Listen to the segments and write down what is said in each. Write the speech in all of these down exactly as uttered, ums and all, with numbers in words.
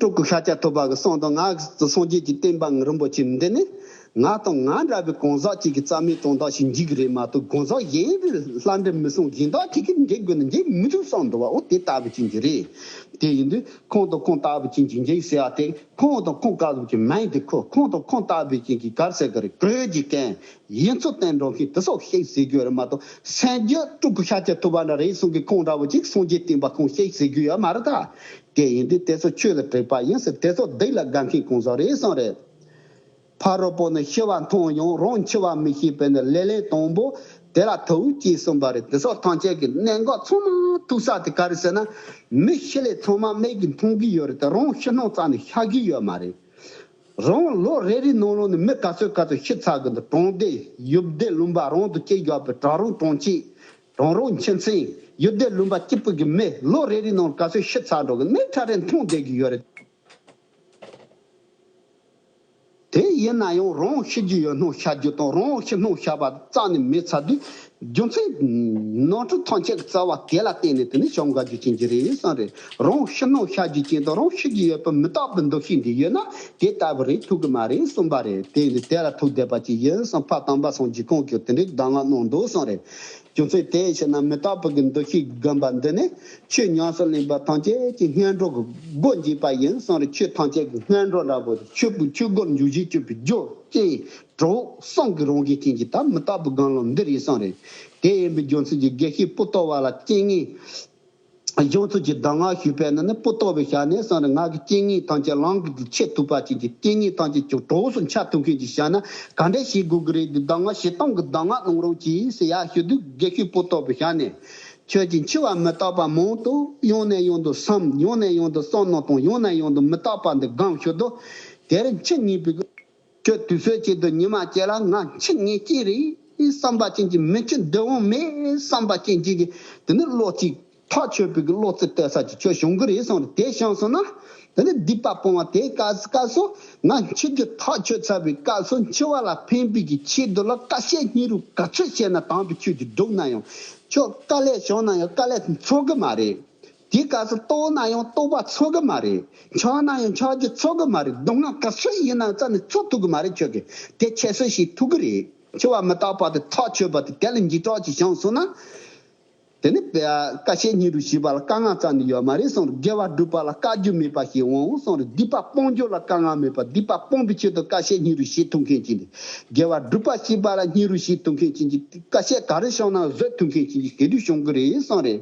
སྤྲུལ་སྐུ་ཤཱཀྱ་ཐུབ་པ་གི་གསུང་དང་། ང་གི་སངས་རྒྱས་ཀྱི་བསྟན་པ་རིན་པོ་ཆེ་འདི་ནི་ང་དང་ང་འདྲ་བའི་གང་ཟག་ཅིག་གི་རྩ་མེད་གཏོང་སྟངས་ཤིག་འཇིག་གི་རེད་མ་གཏོགས། གང་ཟག་གཞན་པའི་ལྷ་འདྲེ་མི་གསུང་། གཞན་དག་ཅིག་གིས་འདྲེ་དགོས་ན་འདྲེ་མི་ཐུབ་བསམ་འདུག་བ། འོ་དེ་ལྟ་བུ་ཅན་གྱི་རེད། དེ་ཡིན་དུས་ཁོང་དང་ཁོང་ལྟ་བུ་ཅན་གྱི་འཇིག་ཟེར་བ་དེ། ཁོང་དང་ཁོང་ལྟ་བུ་ཅན་མིང་དེ་ཁོ། ཁོང་དང་ཁོང་ལྟ་བུ་ཅན་གྱི་གར་ཟེར་གི་རེད། གོས་ཀྱི་རྐྱེན། ཡིན་ཚུལ་བསྟན་འགྲོ་མཁན་དེ་ཚོ་ཤེས་ཟེར་རྒྱུ་རེད་མ་གཏོགས། སངས་རྒྱས་སྤྲུལ་སྐུ་ཤཱཀྱ་ཐུབ་པ་འདྲ་རེད་གསུང་གི་ཁོང་འདྲ་བོ་ཅིག་སངས་རྒྱས་བསྟན་པ་ཁོང་ཤེས་ཟེར་རྒྱུ་ཡོད་མ་རེད་ད། དེ་ཡིན་དུས་དེ་ཚོ་ཆོས་ལ་དྲེགས་པ་ཡིན་ཟེར། དེ་ཚོ་སྡིག་ལ་དགའ་མཁན་གང་ཟག་རེད་གསུངས་རེད། ཕ་རོལ་པོ་ནི་འཆི་བ་མཐོང་ཡང་། རང་འཆི་བ་མི་ཤེས་པས་ནི། ལེ་ལན་དང་པོ་དེ་ལ་ཐུག་ཅེས་གསུངས་པ་རེད། དེ་ཚོ་ཐམས་ཅད་ཀྱི་གནད་འགག་ཚང་མ་ཐུག་ས་དེ་ག་རེ་ཟེར་ན། མི་ཤི་ལེ་ཚང་མ་མིག་གིས་མཐོང་གི་ཡོད་རེད་དེ། རང་ཤི་སྣང་རྩ་ནས་ཤར་གི་ཡོད་མ་རེད། རང་ལོ་རེ་རེའི་ནང་ལོགས་ནས་མི་ག་ཚོད་ག་ཚོད་ཤི་ཚར་གི་འདུག་གྲོང་སྡེ་ཡུལ་སྡེ་ལུང་པ་རང་དང་གཅིག་རྒྱབ་པའི་གྲལ་རོང་གྲོང་ཁྱེར། གྲོང་རོང་ཁྱིམ་ཚང་། ཡུལ་སྡེ་ལུང་པ་གཅིག་པུ་གི་མི་ལོ་རེ་རེའི་ནང་ག་ཚོད་ཤི་ཚར་འགྲོ་གི་མི་ཁྲ་རེ་མཐོང་བསྡད་ཀྱི་ཡོད་རེད། དེ་ཡིན་ན་ཡང་རང་ཤི་རྒྱུ་ཡོད་སྣང་ཤར་རྒྱུ་དང་། རང་ཤི་སྣང་ཤར་བ་རྩ་ནས་མེད་ཚར་དུས། རྒྱུ་མཚན་ནོར་འཁྲུལ་ཐམས་ཅད་ཀྱི་རྩ་བ་དེ་ལ་བརྟེན་ནས་དེ་ནི་བྱུང་དགའ་རྒྱུ་ཅན་གྱི་རེད་གསུངས་རེད། རང་ཤི་སྣང་ཤར་རྒྱུ་ཅན་དང་རང་ཤི་རྒྱུ་ཡོད་པའི་མི་རྟག་པའི་འདུ་ཤེས་འདི་ཡོད་ན་དེ་ལྟ་བུ་རེད་ཐུག་གི་མ་རེད་གསུངས་པ་རེད། དེ་ནི་དེ་ལ་ཐུག་བསྡད་པ་ཅིག་ཡིན་གསུངས། ཕ་དམ་པ་སངས་རྒྱས་ཁོང་གིས་དེ་འདྲའི་གདམས་ངག་གནང་འདུག་གསུངས་རེད། རྒྱུ་མཚན་དེ་ཡིན་ཕྱིར་ན་མི་རྟག་པ་གི་འདུ་ཤེས་བསྒོམ་པ་འདི་ནི་ཆོས་ཉམས་སུ་ལེན་པ་ཐམས་ཅད་ཀྱི་སྔོན་འགྲོ་གི་སྒོ་འབྱེད་པ་ཡིན་གསུངས་རེད། ཆོས་ཐམས་ཅད་ཀྱི་སྔོན་འགྲོ་འདྲ་པོ་ཆོས་ཀྱི་ཆོས་སྒོར་འཇུག་བྱེད་སྤྱོད་པའི་རྒྱུ་རྐྱེན་གྲོགས་བསམ་གྱི་རང་བཞིན་ཅན་གྱི་ད་མི་རྟག་པའི་སྒོམ་ལམ་འདི་རེད་གསུངས་རེད། དེ་ཡིན་པའི་རྒྱུ་མཚན་གྱིས་དགེ་བཤེས་པོ་ཏོ་བ་ལ་རྐྱེན་ངན་གཞན་ཚོགས་ཀྱི་གདམས་ངག་ཞུས་པས་ན་ནི། པོ་ཏོ་བའི་ཞལ་ནས་གསུངས་རེད། ང་གི་རྐྱེན་ངན་ཐམས་ཅད་ལམ་གྱི་ཆེད་ཐུག་པ་ཅན་གྱི་རྐྱེན་ངན་ཐམས་ཅད་ཀྱང་གྲོགས་སུ་འཆར་ཐུབ་མཁན་གྱི་ཞལ་ནས་ག་འདྲས་ཤེས་དགོས་ཀྱི་རེད་འདི། གདམས་ངག་བཞི་སྟོང་གི་གདམས་ངག་གནང་རོགས་གྱིས་ཟེར་ཡར་ཞུ་དུས། དགེ་བཤེས་པོ་ཏོ་བའི་ཞལ་ནས། ཁྱོད་ཀྱིས་འཆི་བ་མི་རྟག་པ་མང་དུ་ཡང་ནས་ཡང་དུ་བསམ། ཡང་ནས་ཡང་དུ་བསམ་ནོ་དང་ཡང་ནས་ཡང་དུ་མི་རྟག་པ་འདི་སྒོམ་ཞུ་དུས། དེར་འཆི་ངེས་པའི་ཁྱོད་དུས་ཚོད་ཅིག་ཏུ་ཉི་མ་ཅིག་ལ་ང་འཆི་ངེས་ཀྱི་རེད་བསམ་པ་ཅན་གྱི། མི་འཆི་བདེ་བོ་མེད་བསམ་པ་ཅན་གྱི་དེ་ནི་བློ་གཅིག་ཐག་ཆོད་པའི་གི་བློ་རྩེ་གཏད་ས་ཅིག་ཁྱོད་བྱུང་གི་རེད་གསུངས་རེད། དེ་བྱུང་སོང་ན་དེ་ནི་སྡིག་པ་སྤོང་བ་དེའི་སྐབས་སུ། ང་འཆི་རྒྱུ་ཐག་ཆོད་ཚར་བའི་སྐབས་སུ་འཆི་བ་ལ་ཕན་པའི་གི་ཆེད་དུ་ལ་དཀའ་སྤྱད་སྙིང་རུས་ག་ཚོད་བྱས་ན་དམ་པའི་ཆོས་ཀྱི་སྒྲུབ་ན་ཡང་ཁྱོད་དཀའ་ལས་བྱུང་ན་ཡང་དཀའ་ལས་འཚོ་གི་མ་རེད། དེའི་སྐབས་སུ་ལྟོགས་ན་ཡང་ལྟོགས་པ་འཚོ་གི་མ་རེད། འཆག་ན་ཡང་འཆག་རྒྱུ་འཚོ་གི་མ་རེད། སྡུག་བསྔལ་ག་ཚོད་ཡིན་ན་རྩ་ནས་འཚོ་ཐུབ་གི་མ་རེད། ཁྱོད་ཀྱིས་དེ་ཁྱད་གསོད་ཞིག་ཐུབ་གི་རེད། འཆི་བ་མི་རྟག་པ་དེ་ཐག་ཆོད་པ་དེ་དེ་ལ་འཇིགས་སྐྲག་ཅིག་བྱུང་སོང་ན། དེ་ནི་དཀའ་སྤྱད་སྙིང་རུས་བྱེད་པ་ལ་དཀའ་ངལ་རྩ་ནས་ཡོད་མ་རེད་གསུངས་རེད། དགེ་བ་སྒྲུབ་པ་ལ་དཀའ་རྒྱུ་མེད་པ་ཞིག་འོང་གསུངས་རེད། སྡིག་པ་སྤོང་རྒྱུ་ལ་དཀའ་ངལ་མེད་པ། སྡིག་པ་སྤོང་བའི་ཆེད་དུ་དཀའ་སྤྱད་སྙིང་རུས་བྱེད་ཐུབ་མཁན་ཅིག་རེད། དགེ་བ་སྒྲུབ་པ་བྱེད་པ་ལ་སྙིང་རུས་བྱེད་ཐུབ་མཁན་ཅིག་གིས་དཀའ་སྤྱད་ག་རེ་བྱུང་ན་བཟོད་ཐུབ་མཁན་ཅིག་གིས་དེ་དུས་བྱུང་གི་རེད་གསུངས་རེད།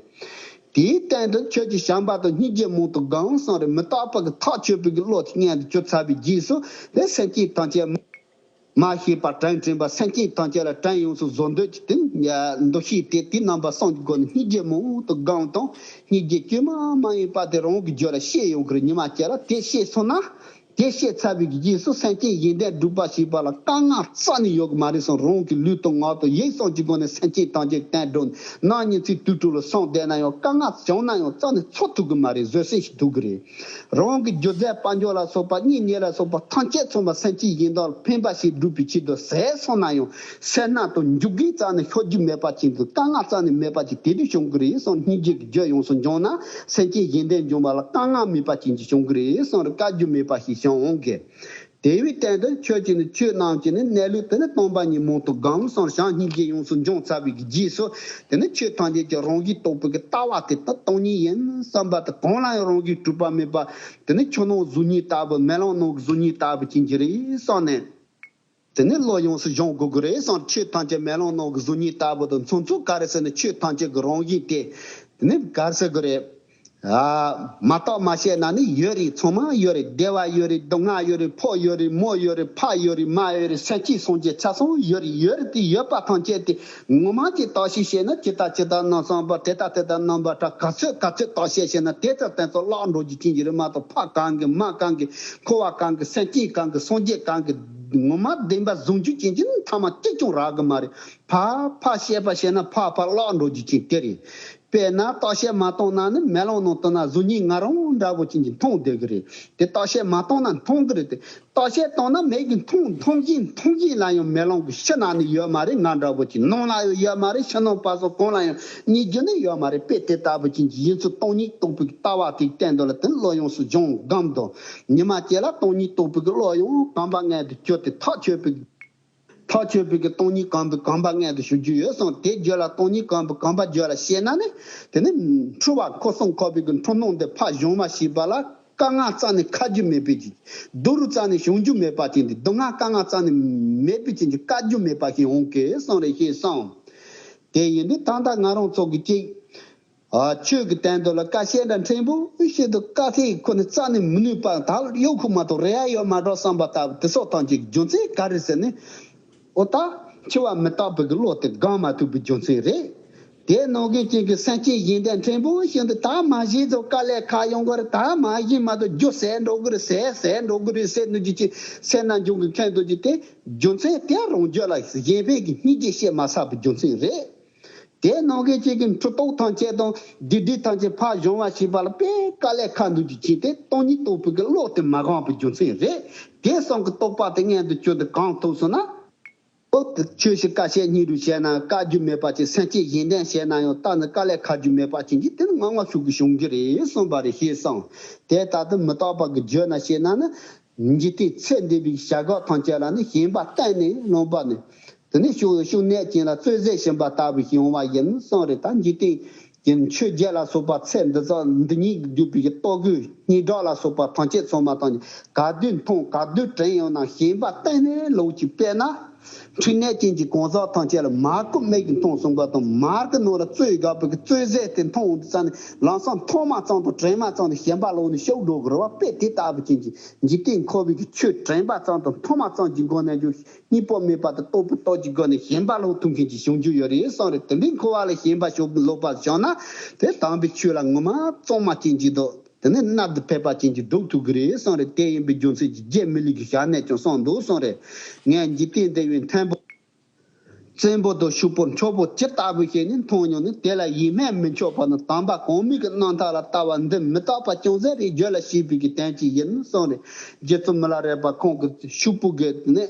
དེའི་སྟེང་དུ་ཁྱོད་ཀྱིས་བྱམས་པ་དང་སྙིང་རྗེ་མང་དུ་སྒོམ་གསུངས་རེད། མི་རྟག་པ་གི་ཐག་ཆོད་པའི་གི་བློ་དེ་མངོན་དུ་གྱུར་ཚར་བའི་རྗེས་སུ་དེ་སེམས་ཅན་ཐམས་ཅད་མ་ཤེས་པ་དྲིན་དྲན་པ། སེམས་ཅན་ཐམས་ཅད་ལ་དྲིན་ཡོངས་སུ་གཟོ་འདོད་ཀྱི་དེ་འདུ་ཤེས་དེ་དེ་རྣམ་པ་གསུམ་གྱི་སྒོ་ནས་སྙིང་རྗེ་མང་དུ་སྒོམ་དང་། སྙིང་རྗེ་བཅོས་མ་མ་ཡིན་པ་དེ་རང་གི་རྒྱུད་ལ་སྐྱེ་ཡོང་གི་རེད། ཉི་མ་གཅིག་ལ་དེ་སྐྱེས་སོང་ན། དེ་སྐྱེས་ཚར་བའི་རྗེས་སུ་སེམས་ཅན་གཞན་དོན་སྒྲུབ་པ་བྱེད་པ་ལ་དཀའ་ངལ་རྩ་ནས་ཡོད་ཀྱི་མ་རེད་གསུངས། རང་གི་ལུས་དང་ངག་དང་ཡིད་གསུམ་གྱི་སྒོ་ནས་སེམས་ཅན་ཐམས་ཅད་བསྟན་འགྲོ་ནས་ནམ་ཉིན་ཚེ་དུས་དྲུག་ལ་སོང་བསྡད་ན་ཡང་དཀའ་ངལ་བྱུང་ན་ཡང་རྩ་ནས་འཚོ་ཐུབ་ཀྱི་མ་རེད། བཟོད་བསྲན་ཞིག་ཐུབ་ཀྱི་རེད། རང་གི་རྒྱུ་རྫས་དཔལ་འབྱོར་ལ་སོགས་པ་གཉེན་ཉེ་ལ་སོགས་པ་ཐམས་ཅད་ཚང་མ་སེམས་ཅན་གཞན་དག་ལ་ཕན་པ་ཞིག་སྒྲུབ་པའི་ཆེད་དུ་ཟད་སོང་ན་ཡང་སེར་སྣ་དང་འཇུག་གི་རྩ་ནས་ཤོར་རྒྱུ་མེད་པ་ཅིག་འདུག་དཀའ་ངལ་རྩ་ནས་མེད་པ་ཅིག་དེ་དུས་བྱུང་གི་རེད་གསུངས། སྙིང་རྗེ་གི་རྒྱུ་ཡོངས་སུ་འབྱུང་ན་སེམས་ཅན་གཞན་དོན་འབྱུང་བ་ལ་དཀའ་ངལ་མེད་པ་ཅིག་བྱུང་གི་རེད་གསུངས་རེད། དཀའ་རྒྱུ་མེད་པ་ཞིག་བྱུང་འོང་གི། དེ་བས་བརྟེན་ཏེ་ཁྱོད་ཀྱིས་ནི་ཆོས་རྣམས་ཀྱི་ནི་གནས་ལུགས་དེ་ནི་སྟོང་པ་ཉིད་མང་དུ་སྒོམ་གསུངས། བྱམས་སྙིང་རྗེ་ཡོངས་སུ་འབྱུང་ཚར་བའི་རྗེས་སུ་དེ་ནི་ཆོས་ཐམས་ཅད་ཀྱི་རང་བཞིན་རྟོགས་པའི་གི་ལྟ་བ་དེ་ད་སྟོང་ཉིད་ཡིན་བསམ་པ་དེ་གང་ལ་ཡང་རང་བཞིན་གྲུབ་པ་མེད་པ། དེ་ནི་ཆུ་ནང་གཟུགས་བརྙན་ལྟ་བུ། མེ་ལོང་ནང་གི་གཟུགས་བརྙན་ལྟ་བུ་ཅན་གྱི་རེད་བསམ་ནས། དེ་ནི་བློ་ཡོངས་སུ་སྦྱོང་དགོས་ཀྱི་རེད་གསུངས། ཆོས་ཐམས་ཅད་མེ་ལོང་ནང་གི་གཟུགས་བརྙན་ལྟ་བུ་དང་མཚུངས་ཚུལ་ག་རེ་ཟེར་ན་ཆོས་ཐམས་ཅད་ཀྱི་རང་བཞིན་དེ་དེ་ནི་ག་རེ་ཟེར་དགོས་རེད། ཨ། མ་བརྟགས་མ་དཔྱད་ན་ནི་ཡོད་རེད། ཚང་མ་ཡོད་རེད། བདེ་བ་ཡོད་རེད། སྡུག་བསྔལ་ཡོད་རེད། ཕོ་ཡོད་རེད། མོ་ཡོད་རེད། ཕ་ཡོད་རེད། མ་ཡོད་རེད། སེམས་ཅན་སངས་རྒྱས་ཆ་ཚང་ཡོད་རེད། ཡོད་རེད་དེ་ཡོད་པ་ཐམས་ཅད་དེ་ངོ་མ་ཅིག་བརྟག་ཞིབ་བྱས་ན་ཇི་ལྟ་ཇི་ལྟར་སྣང་བསམ་པ། དེ་ལྟ་དེ་ལྟར་རྣམ་པར་གྲགས། ག་ཚོད་ག་ཚོད་བརྟག་དཔྱད་བྱས་ན་དེ་ཚོ་དེ་ཚོ་བརླག་འགྲོ་རྒྱུ་ཅན་གྱི་རེད་མ་གཏོགས། ཕ་གང་གི་མ་གང་གི་འཁོར་བ་གང་གི་སེམས་ཅན་གང་གི་སངས་རྒྱས་གང་གི་ངོ་མ་བདེན་པ་བཟུང་རྒྱུ་ཅན་གྱི་ནི་ཐ་མ་གཅིག་ཀྱང་རག་གི་མ་རེད། ཕར་ཕར་བཤད་པ་བཤད་ན་ཕར་ཕར་བརླག་འགྲོ་རྒྱུ་ཅན་དེ་རེད། དཔེར་ན་བརྟག་དཔྱད་མ་བཏང་ན་ནི་མེ་ལོང་ནང་བཏང་ན་གཟུགས་བརྙན་ང་རང་འདྲ་བོ་ཅན་གྱི་མཐོང་བསྡད་གི་རེད། དེ་བརྟག་དཔྱད་མ་བཏང་ན་མཐོང་གི་རེད་དེ། བརྟག་དཔྱད་བཏང་ན་མིག་གིས་མཐོང་མཐོང་བཞིན་མཐོང་བཞིན་ལ་ཡང་མེ་ལོང་གི་ཕྱི་ན་ནི་ཡོད་མ་རེད། ང་འདྲ་བོ་ཅན་ནང་ལ་ཡང་ཡོད་མ་རེད། ཕྱི་ནང་བར་གསུམ་གང་ལ་ཡང་རྙེད་རྒྱུ་ནི་ཡོད་མ་རེད། དཔེ་དེ་ལྟ་བུ་ཅན་གྱི་ཡིན་ཚུལ་སྟོང་ཉིད་རྟོགས་པའི་ལྟ་བ་དེའི་སྟེང་དུ་ལ་དེ་བློ་ཡོངས་སུ་སྦྱོང་སྒོམ་དང་། ཉི་མ་གཅིག་ལ་སྟོང་ཉིད་རྟོགས་པའི་བློ་ཡང་གོམས་པ་མངལ་དུ་གྱུར་ཏེ་ཐག་ཆོད་པའི་ཐག་ཆོད་པའི་གི་སྟོང་ཉིད་གོམས་པའི་གོམས་པ་མངལ་དུ་ཞུགས་རྒྱུ་ཡོད་གསུངས། དེ་རྒྱུད་ལ་སྟོང་ཉིད་གོམས་པའི་གོམས་པ་རྒྱུད་ལ་སྐྱེས་ན་ནི། དེ་ནི་འཁྲུལ་བ་འཁོར་གསུམ་འཁོར་བའི་གི་འཁྲུལ་སྣང་འདི་ཕར་ཞོང་བ་ཞེས་པ་ལ་དཀའ་ངལ་རྩ་ནས་ཁ་རྒྱུ་མེད་པའི་ཅིག་སྡུག་རུས་རྩ་ནས་བྱུང་རྒྱུ་མེད་པ་ཅིག་འདི་སྡུག་བསྔལ་དཀའ་ངལ་རྩ་ནས་མེད་པའི་ཅིག་གི་དཀའ་རྒྱུ་མེད་པ་ཞིག་འོང་གི་གསུངས་རེད་ཞེས་གསུངས། དེ་ཡིན་དུས་ད་ལྟ་ང་རང་ཚོ་གི་ཅིག་ཨ། ཆོས་ཀྱི་དོན་དུ་ལ་དཀའ་སྤྱད་འདྲ་ཕྲན་བུ་ཞིག་ཏུ་དཀའ་ཚེགས་ཁོ་ནི་རྩ་ནས་མི་ནུས་པ་དག་གཡོ་ཁུག་མ་གཏོགས་རེ་ཡ་ཡོད་མ་འགྲོ་བསམ་པ་ལྟ་བུ་དེ་སོགས་ཐམས་ཅད་ཀྱི་རྒྱུ་མཚན་ག་རེ་ཟེར་ནས། ཨོ་ད། འཆི་བ་མི་རྟག་པའི་གི་བློ་དེ་སྒོམ་མ་ཐུབ་པའི་རྒྱུ་མཚན་རེད། དེ་ནང་གི་ཅིག་གི་སེམས་ཅན་གཞན་དོན་ཕྲན་བུ་ཞིག་ཏུ་ད་མ་གཞི་ཚོ་དཀའ་ལས་ཁག་ཡོང་གི་རེད། ད་མ་གཞི་མ་གཏོགས་རྒྱུ་ཟད་འགྲོ་གི་རེད། ཟད་ཟད་འགྲོ་གི་རེད་ཟེར་ནུས་ཀྱི་ཅིག་སེམས་ནང་འབྱུང་གི་མཁན་དུ་ཅིག་དེ་རྒྱུ་མཚན་དེ་རང་རྒྱུད་ལ་གཞན་ཕན་གྱི་སྙིང་རྗེ་བཤད་མ་ཚར་བའི་རྒྱུ་མཚན་རེད། དེ་ནང་གི་ཅིག་གི་འཁྲུལ་རྟོག་ཐམས་ཅད་དང་སྡིག་སྒྲིབ་ཐམས་ཅད་ཕར་སྦྱོང་བ་ཞེས་པ་ལ་དཔེ་དཀའ་ལས་ཁག་འདུག་ཅིག་ཕྱིན་ཏེ་སྟོང་ཉིད་རྟོགས་པའི་གི་བློ་དེ་མ་གོམས་པའི་རྒྱུ་མཚན་རེད། དེ་གསུམ་གི་རྟོགས་པ་དེ་མངོན་དུ་གྱུར་ཏེ་གོམས་ཐུབ་སོང་ན། ཨོ་དེ་ཆོས་ཕྱི་དཀའ་སྤྱད་སྙིང་རུས་བྱས་ན་དཀའ་རྒྱུ་མེད་པ་ཅིག་སེམས་ཅན་གཞན་དོན་བྱས་ན་ཡང་ད་ནི་དཀའ་ལས་ཁག་རྒྱུ་མེད་པ་ཅིག་གིས་དེ་ནི་ངང་ངམ་ཤུགས་ཀྱིས་བྱུང་གི་རེད་གསུངས་པ་རེད་ཞེས་གསུངས། དེ་ལྟར་དུ་མི་རྟག་པ་གི་རྒྱུད་ན་བྱས་ན་ནི། འཇིག་རྟེན་ཚེ་འདས་པའི་བྱ་གག་ཐམས་ཅད་ལ་ནི་ཞེན་པ་གཏན་ནས་ལངས་པ་ནི། དེ་ནི་ཕྱུགས་ཕྱུགས་ནད་ཅན་ལ་རྩོད་ཟས་བྱིན་པ་ལྟ་བུ་ཞིག་འོང་བ་ཡིན་གསུངས་རེད། ད་འཇིག་རྟེན་གྱི་ཆོས་བརྒྱད་ལ་སོགས་པ་ཚེ་འདི་ཙམ་འདི་ཉིད་ཀྱིས་བསྡུས་པའི་ལྟོ་གོས་སྙིང་ཁྲག་ལ་སོགས་པ་ཐམས་ཅད་ཚང་མ་དང་ག་དུས་མཐོང་ག་དུས་དྲན་ཡང་ན་ཞེན་པ་གཏན་ནས་ལོག་ཅིག་དཔེར་ན། འཕྲུལ་ནད་ཅན་གྱི་གང་ཟག་ཐམས་ཅད་ལ་མར་ཁུ་མིག་གིས་མཐོང་གསུངས་པ་དང་མར་གི་ནང་ལ་བཙོས་དགོས་པའི་གི་བཙོས་ཟས་དེ་མཐོང་འོང་དུས་ཙམ་ནས་ལམ་སང་མཐོང་མ་ཙམ་དང་དྲན་མ་ཙམ་དུ་ཞེན་པ་ལོག་ནས་ཤོར་འགྲོ་གི་རེད་བ། དཔེ་དེ་ལྟ་བུ་ཅན་གྱི་འཇིག་རྟེན་འཁོར་བའི་གི་ཆོས་དྲན་པ་ཙམ་དང་མཐོང་མ་ཙམ་གྱི་སྒོ་ནས་ཀྱང་གཉིས་པོ་མེད་པ་དང་རྟོགས་པའི་སྟོབས་ཀྱི་སྒོ་ནས་ཞེན་པ་ལོག་ཐུབ་མཁན་གྱི་བྱུང་རྒྱུ་ཡོད་རེད་གསུངས་རེད། དེ་འདྲའི་འཁོར་བ་ལ་ཞེན་པ་ཤོར་ལོག་པ་བྱུང་ན་དེ་དམ་པའི་ཆོས་ལ་ངོ་མ་གཙང་མ་ཅན་གྱི་འདུག་དེ་ནས་མནར་དུ་ཕེབས་པ་ཅན་གྱི་སྡུག་ཐུག་གི་རེད་གསུངས་རེད། དེ་ཡིན་པའི་རྒྱུ་མཚན་གྱིས་རྗེ་མི་ལུས་ཀྱི་ཞལ་ནས་ཀྱང་གསུངས་འདུག་གསུངས་རེད། ངས་འཇིག་རྟེན་འདི་ཡི་མཐོན་པོ། བཙན་པོ་དང་ཕྱུག་པོ་མཆོག་པོ་ཇི་ལྟ་བུ་ཞིག་ནི་མཐོང་མྱོང་ནི་དེ་ལ་ཡིད་སྨོན་མི་ཆོག་པ་ནི་དམ་པ་གོང་མའི་གི་རྣམ་ཐར་ལ་ལྟ་བ་འདི་མི་རྟག་པ་ཅུང་ཟད་རེ་རྒྱུད་ལ་སྐྱེས་པའི་གི་དོན་གྱིས་ཡིན་གསུངས་རེད། རྗེ་བཙུན་མི་ལ་རས་པ་ཁོང་གི་ཕྱུག་པོ་གི་ནི་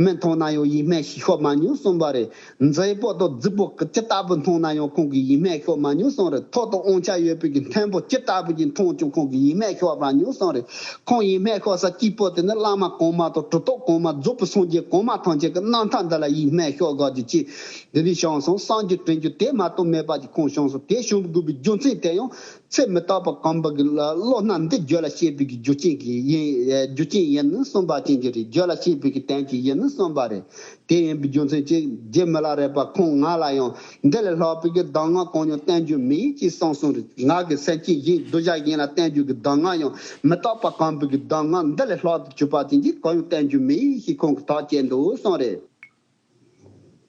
མི་མཐོང་ན་ཡང་ཡིད་སྨོན་ཤོར་མ་མྱོང་གསུངས་པ་རེད། མཛེས་པོ་དང་རྫིག་པོ་ཇི་ལྟ་བུ་མཐོང་ན་ཡང་ཁོང་གིས་ཡིད་སྨོན་ཤོར་མ་མྱོང་གསུངས་རེད། མཐོ་དང་དབང་ཆ་ཡོད་པའི་གི་མཐོན་པོ་ཇི་ལྟ་བུ་ཅིག་མཐོང་ཀྱང་ཁོང་གིས་ཡིད་སྨོན་ཤོར་མ་མྱོང་གསུངས་རེད། ཁོང་ཡིད་སྨོན་ཤོར་ས་གཅིག་པོ་དེ་ནི་བླ་མ་གོང་མ་དང་གྲུབ་ཐོབ་གོང་མ་རྫོགས་པའི་སངས་རྒྱས་གོང་མ་ཐམས་ཅད་ཀྱི་རྣམ་ཐར་འདི་ལ་ཡིད་སྨོན་ཤོར་དགོས་ཀྱི་ཅིག་འདི་ནི་བྱུང་སོང་། སངས་རྒྱས་དྲིན་གྱིས་དེ་མ་གཏོགས་མེད་པ་ཅིག་ཁོང་བྱུང་སོང་། དེ་བྱུང་དགོས་པའི་རྒྱུ་མཚན་དེ་ཡང་ཚེ་མི་རྟག་པ་གོམས་པ་གི་བློ་སྣ་འདི་རྒྱུད་ལ་སྐྱེས་པའི་གི་རྒྱུ་རྐྱེན་གྱིས་ཡིན། རྒྱུ་རྐྱེན་ཡིན་ནི་གསུངས་པ་ཅན་གྱི་རེད། རྒྱུད་ལ་སྐྱེས་པའི་གི་དོན་གྱིས་ཡིན་ནི་གསུངས་པ་རེད། དེ་ཡིན་པའི་རྒྱུ་མཚན་གྱིས་རྗེ་མི་ལ་རས་པ་ཁོང་ང་ལ་ཡང་འདི་ལས་ལྷག་པའི་གི་གདམས་ངག་གང་ཡང་བསྟན་རྒྱུ་མེད་ཅེས་གསུངས་སོང་རེད། ང་གི་སེམས་ཅན་གཞན་གདུལ་བྱ་གཞན་ལ་བསྟན་རྒྱུ་གི་གདམས་ངག་ཡང་མི་རྟག་པ་གོམས་པའི་གི་གདམས་ངག་འདི་ལས་ལྷག་ཏུ་གྱུར་པ་དེ་གིས་གང་ཡང་བསྟན་རྒྱུ་མེད་ཞེས་ཁོང་གིས་ཐག་བཅད་འདུག་གསུངས་རེད།